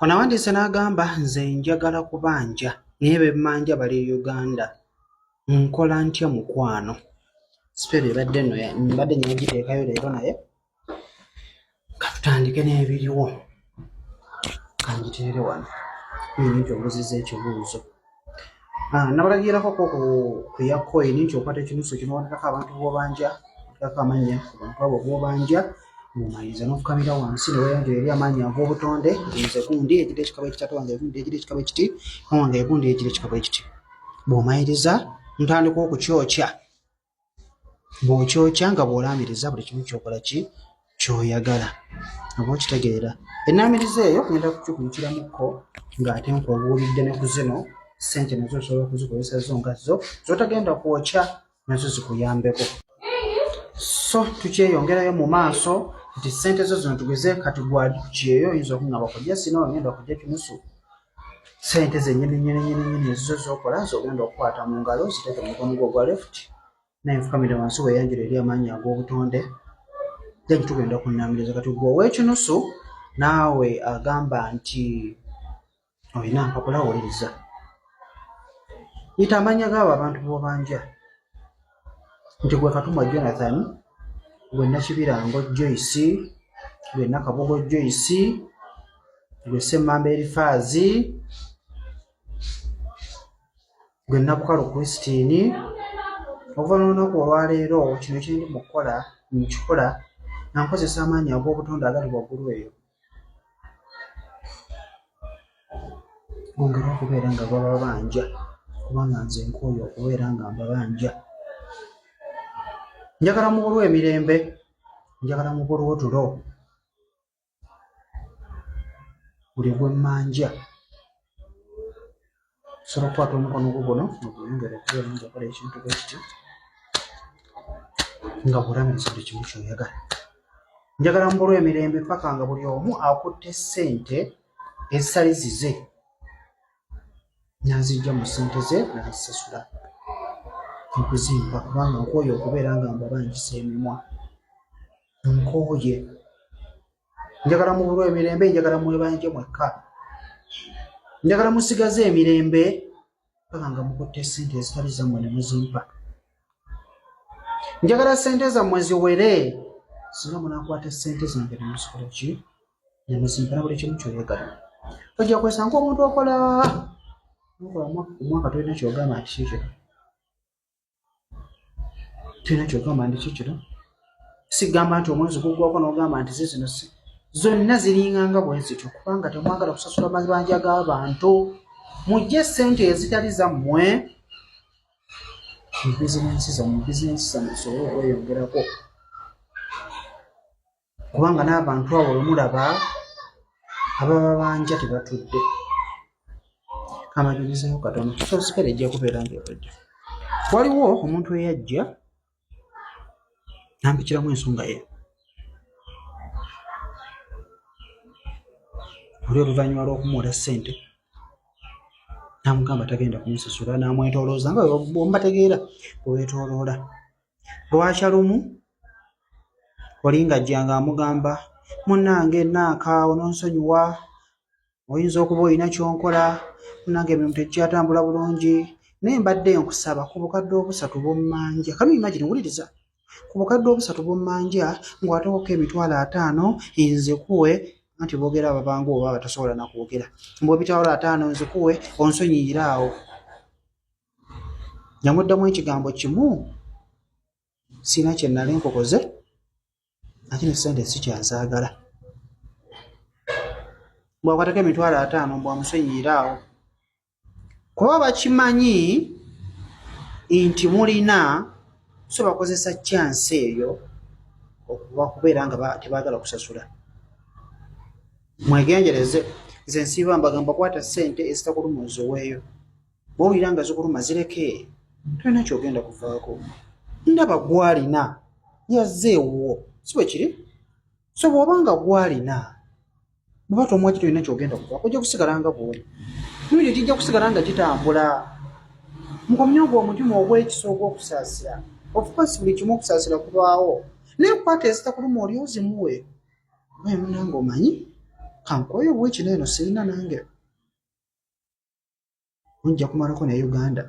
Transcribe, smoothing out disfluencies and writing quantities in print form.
Ono awandiise n'agamba, nze njagala kubanja naye be mmanja bali Uganda, nkola ntya mukwano? Sipeero ebadde nno mbadde nyina giteekayo leero, naye katutandike n'ebiriwo, kangiteere wano nti obuuzizza ekibuuzo. Nabalagirako ko ku ya coin nti okwata ekinusu kino watekako abantu b'obanja, oteekako amannya ku bantu abo b'obanja, ng'omaliriza n'ofukamira wansi ne weeyanjula eri amaanyi ag'obutonde, nze gundi ejjidde ekikaba ekitatu wange gundi ejjidde ekikaba ekiti wange gundi ejjidde ekikaba ekiti. Bw'omaliriza ntandika okukyokya. Bw'okyokya nga bw'olaamiriza buli kimu ky'okola ki ky'oyagala oba okitegeera. Ennaamiriza eyo ngenda kukikuyitiramukko ng'ate nkubuulidde ne ku zino ssente nazo osobola okuzikozesa zo nga zo z'otagenda kwokya nazo zikuyambeko. So tukyeyongerayo mu maaso nti ssente zo zino tugeze kati gwali ku kyeyo oyinza okungamba kojja sina ogenda kujja kinusu ssente zennyini nnyini nnyini nnyini ezizo z'okola z'ogenda okukwata mu ngalo ziteeke mu mukono gwo ogwa left naye nfukamire wansi weeyanjula eri amaanyi ag'obutonde then tugenda kunnamiriza. Kati gwe ow'ekinusu naawe agamba nti olina mpapula, wuliriza, yita amannya gaabo abantu b'obanja nti gwe Katumwa Jonathan, gwe Nakibirango Joyce, gwe Nakabugo Joyce, gwe Ssemmamba Erifaazi, gwe Nabukalu Christine. Okuva n'olunaku olwaleero kino kye ndi mu kukola nkikola nga nkozesa amaanyi ag'obutonde agali waggulu eyo gongere okubeera nga bababanja kubanga nze nkooye okubeera nga mbabanja. Njagala mubulwe emirembe, njagala mubulwe otulo. Buli gwe mmanja osobola okukwata omukono gwo guno ogweyongere okubeera nga okola ekintu bwe kiti nga bw'olamiriza buli kimu ky'oyagala. Njagala mubulwe emirembe paka nga buli omu akutte ssente ezitali zize n'azijja mu ssente ze n'azisasula okuzimpa kubanga nkooye okubeera nga mbabangisa emimwa. Nkooye. Njagala mubulwe emirembe, njagala mwebanje mwekka, njagala musigaze emirembe paka nga mukutte ssente ezitali zammwe ne muzimpa. Njagala ssente zammwe ziwere singa munakwata ssente zange ne muzikola ki ne muzimpa na buli kimu kyoyagala. Ojja kwesanga omuntu okola okola omwaka tolina kyogamba nti kikino, tolina kyogamba nti kikino. Sigamba nti omwezi guggwako n'ogamba nti zizino si zonna ziringanga bwe zityo, kubanga temwagala kusasula mabanja g'abantu. Mujje ssente ezitali zammwe mu bizinensi zammwe, bizinensi zammwe zisobole okweyongerako, kubanga n'abantu abo bwe mulaba abababanja tebatudde. Kamalirizaayo katono, so sipere ejja kubeera ng'ewedde. Waliwo omuntu eyajja nampikiramu ensonga ye oli oluvannyuma lw'okumuwola ssente n'amugamba tagenda kumusasula, n'amwetoolooza nga bwembategeera bwe weetooloola. Lwakya lumu oli ng'ajja ng'amugamba, munnange naaka ononsonyiwa, oyinza okuba olina ky'onkola, munnange emirimu tegikyatambula bulungi, naye mbadde nkusaba ku bukadde obusatu bw'ommanja. Can you imagine? Wuliriza, ku bukadde obusatu bw'ommanja ng'oteekako 50,000 nzikuwe, anti boogera ababangu oba abatasobola na kwogera, mbu 50,000 nzikuwe onsonyiyire awo. Yamuddamu ekigambo kimu, sirina kye nali nkukoze ate ne ssente sikyazaagala. Bw'akwatako 50,000 mbu amusonyiyire awo, kuba bakimanyi nti mulina, so bakozesa chance eyo okubeera nga tebaagala kusasula. Mwegendereze, nze nsiiba mbagamba kwata ssente ezitakuluma oziweeyo. Bw'owulira nga zikuluma zireke, tolina ky'ogenda kuvaako. Ndaba gw'alina yazze ewuwo, si bwe kiri? So bw'oba nga gw'alina bw'oba tomuwa tolina ky'ogenda kuvaako, ojja kusigala nga bw'oli. N'ebyo kijja kusigala nga kitambula. Mukomye ogwo omutima ogw'ekisa ogw'okusaasira. Of course buli kimu okusaasira kubaawo, naye kwata ezitakuluma oli ozimuwe. Oba munange omanyi Kankweyo bwekino, eno sirina nange, nja kumalako ne Uganda.